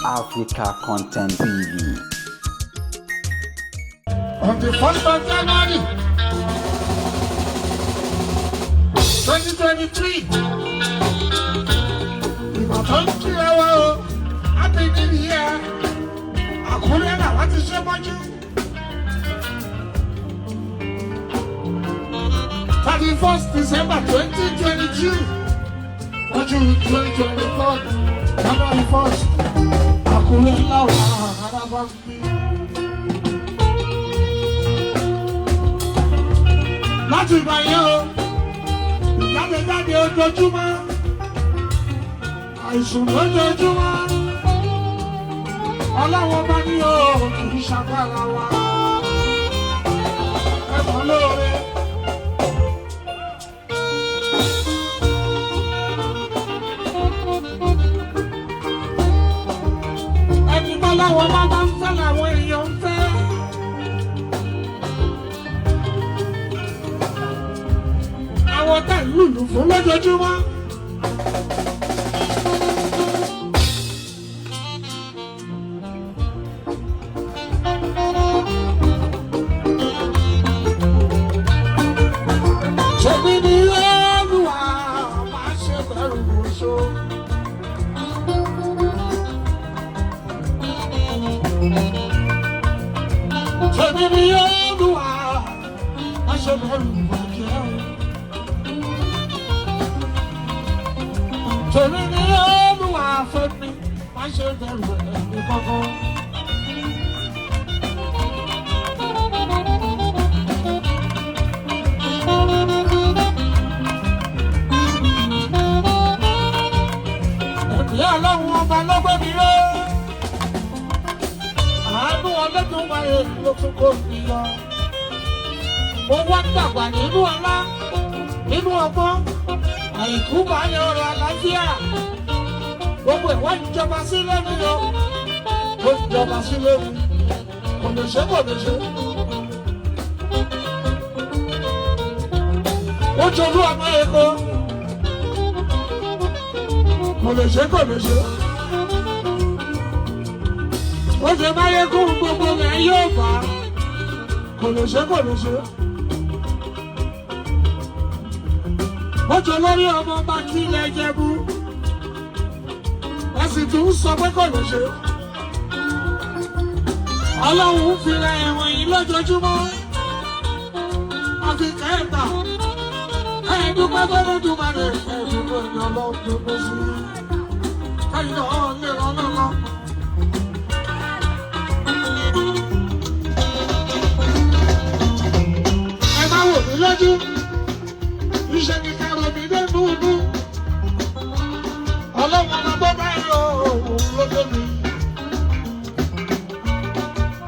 Africa Content TV. On the 1st of January 2023, ìgbà tó ń kí ẹ wá o, Happy New Year, Àkúrẹ́ làwọn ti ṣe mọ́jú. 31st December 2022, mọ́jú 2024, January 1st, Àkúrẹ́ làwọn arábá ń gbé. Láti ìgbà yẹn o, ìjáde-jáde ojoojúmọ́, àìsùn lójoojúmọ́, ọlọ́wọ́ bá ní o kì í ṣàgbára wa, ẹ̀fọn lóore. Ẹni bọ́láwọ́ bá bá ń fẹ́ làwọn èèyàn ń fẹ́. Àwọn tá ń lùlù fún lójoojúmọ́. Ṣèbí ni Olúwa máa ṣe bẹ̀rù oṣó. Ṣèbí ni Olúwa máa ṣe bẹ̀rù ọjọ́. Tèmi ni Olúwa fẹ́ mi, má ṣe bẹ̀rù ẹ̀mí kankan. Ẹ̀mí ọlọ́run ọba ló gbé mi ró. Àánú Olódùmarè ló tún kó mi yọ. Mo wá dàgbà nínú ọlá, nínú ọgbọ́n, àìkú bá yọ ọ̀rọ̀ àlàáfíà. Gbogbo ẹ̀ wá ń jọba sílé mi lọ. Ó ń jọba sílé mi. Kò lè ṣe, kò lè ṣe. Ó jolú ọmọ Èkó. Kò lè ṣe, kò lè ṣe. Ó ṣe máyégún gbogbo rẹ̀ yóò bá. Kò lè ṣe, kò lè ṣe. Ó jọ lórí ọmọ bá kí ilẹ̀ Ìjẹ̀bú. Ẹ sì tún sọ pé kò lè ṣe. Ọlọ́run ń fira ẹ̀wọ̀n yìí lójoojúmọ́. Àfi kẹ́ẹ̀ta. Ẹ̀ẹ́dúpẹ́ fẹ́lẹ́dùmarè ẹ̀ẹ́dúpẹ́ ní ọlọ́run tó kó sí. Káyọ̀ náà lè rán lọ́lọ́. Ẹ má wò mí lójú. Iṣẹ́ ni ká rọ̀ mí nínú inú. Ọlọ́run ọmọ tó bá rọ òun lójú mi.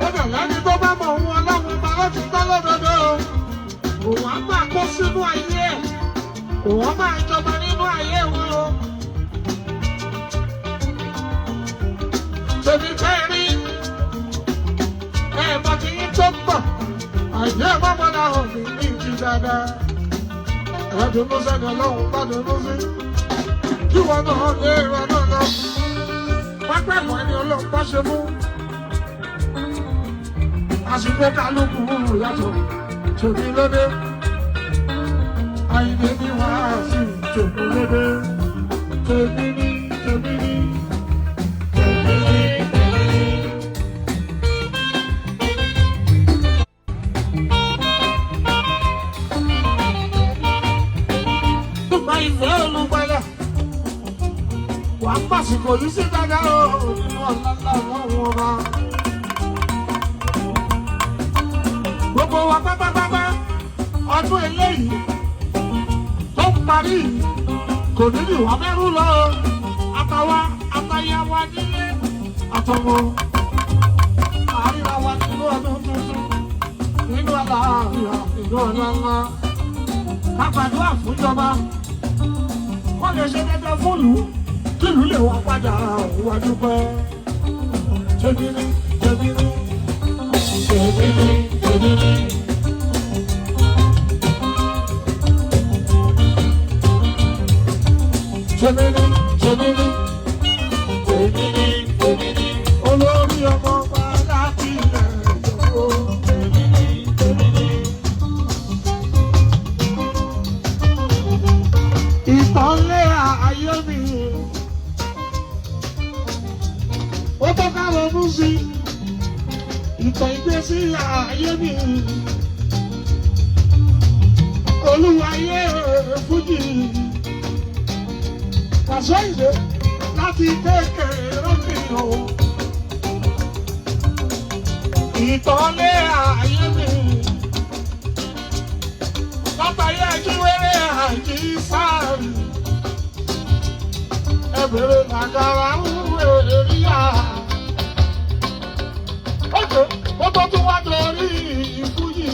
Ó bẹ̀ lẹ́ni tó bá mọ̀ òun ọlọ́run ọba láti gbọ́ lódodo. Òun á máa kó sínú ayé ẹ̀. Òun á máa jọba nínú ayé wọn o. Tèmi fẹ́ rí ẹ̀ẹ̀mọ tí yín tó ń bọ̀. Àìjẹ́ ìmọ̀mọ́lá òbí ní ti dáadáa. Ẹ̀dùnú sẹ́ni ọlọ́run bá dùnú sí. Kí wọn náà lè ràn náà lọ. Pápẹ́kọ̀ ẹni ọlọ́run bá ṣe fún. Àsìkò kálukú yàtọ̀. Tèmi lóde. Àyìnbé ní wàá sí tèmi lóde. Tèmi ní, tèmi ní. Tèmi ní, tèmi ní. Nípa ìfẹ́ olùgbàlà. Wà á pàṣípò yìí sí dáadáa o, nínú ọ̀làlá ọlọ́run ọba. Gbogbo wa pátápátá, ọdún eléyìí tó ń parí yìí, kò ní ní ìwà mẹ́rù lọ o. Àtàwa àtàyà wa nílé àtọmọ. Àríra wa nínú ọdún tuntun, nínú àlàáfíà, nínú ọ̀làlá. Ká gbàdúrà fúnjọba, wọ́n lè ṣe dandan fúnlùú, kílùú lè wá padà wá dúpẹ́. Tèmi ní, tèmi ní, tèmi ní, tèmi ní. Tèmi ní, tèmi ní, tèmi ní, tèmi ní. sí ìtàn ìgbésí ayé mi. Olúwayé fújì Wasiu Ayinde láti kékeré mi o. Ìtọ́lé ayé mi látàrí ajíwèrè àjí sáàrì. Ẹ̀bẹ̀rẹ̀ làgàrà ń wèrè ríyà. Ọ̀kẹ́ ó tó tún wá lórí fújì.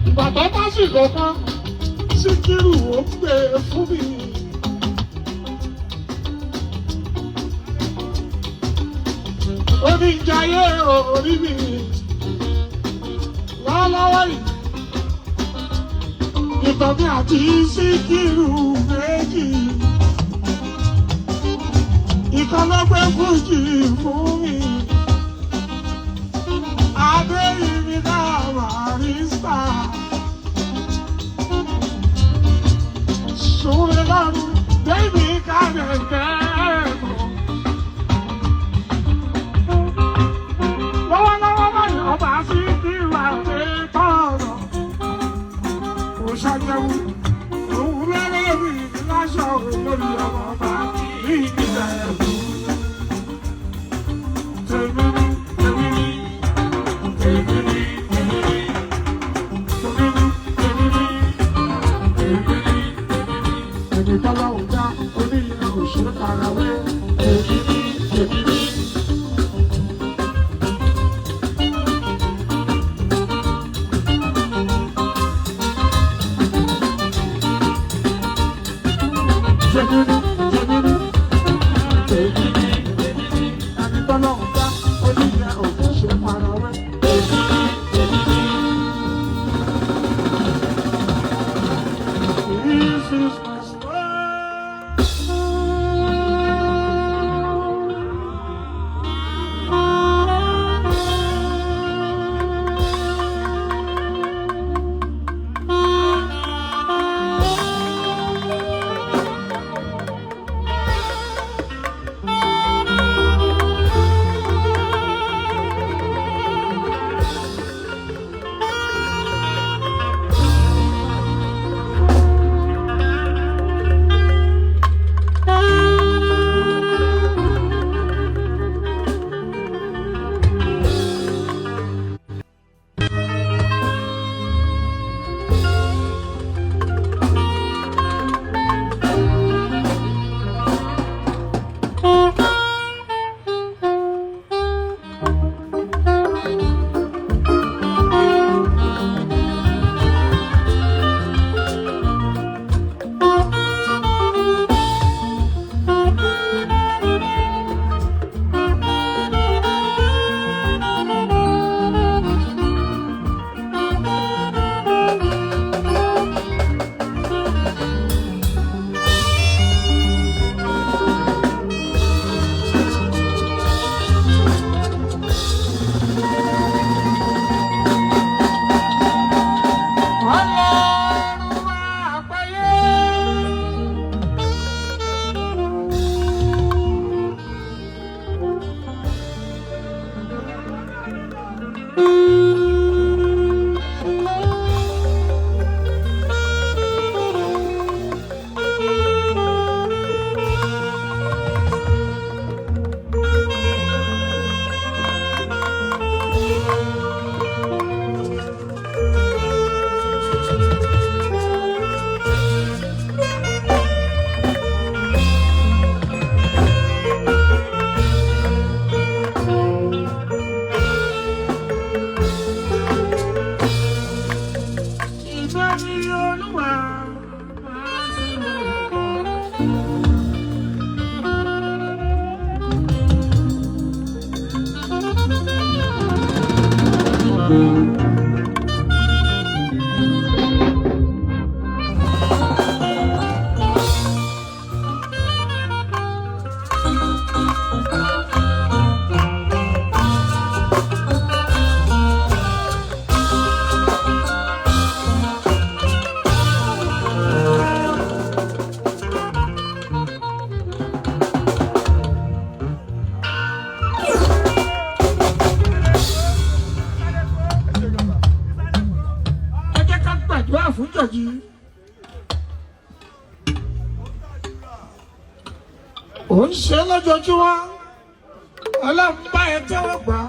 Ìgbà tó bá sì kọ̀ọ̀kan, Síkírù ó gbé fún mi. Ó ní jayé orí mi lọ́wọ́lọ́wọ́ yìí. Ìtàn mi àti Síkírù méjì. Ìkan ló gbé fújì fún mi. Adéyìnbí náà Barrister. Súnlẹ̀ lọ́rùn, bébí kárẹ̀kẹ́ mọ̀. Lọ́wọ́lọ́wọ́ báyìí ọba Síkírù àti tọ̀rọ̀. Kò ṣàjẹun, òun lẹ́rẹ́ mi láṣọ lórí ọmọ ọba ní ìjẹ̀bú. Tèmi ni, tèmi ni, tèmi ni, tèmi ni, tèmi ni, tèmi ni, tèmi ni, tèmi ni. Ẹni tọ́lọ́hùn dá oníyẹn kò ṣe é farawé. Tèmi ni, tèmi ni. Tèmi ni, tèmi ni, tèmi ni, tèmi ni. Ẹni tọ́lọ́hùn dá oníyẹn kò ṣe é farawé. Tèmi ni, tèmi ni. This is my story. Ò ń ṣe lójoojúmọ́, Ọlọ́run bá ẹ tẹ́wọ́ gbà á.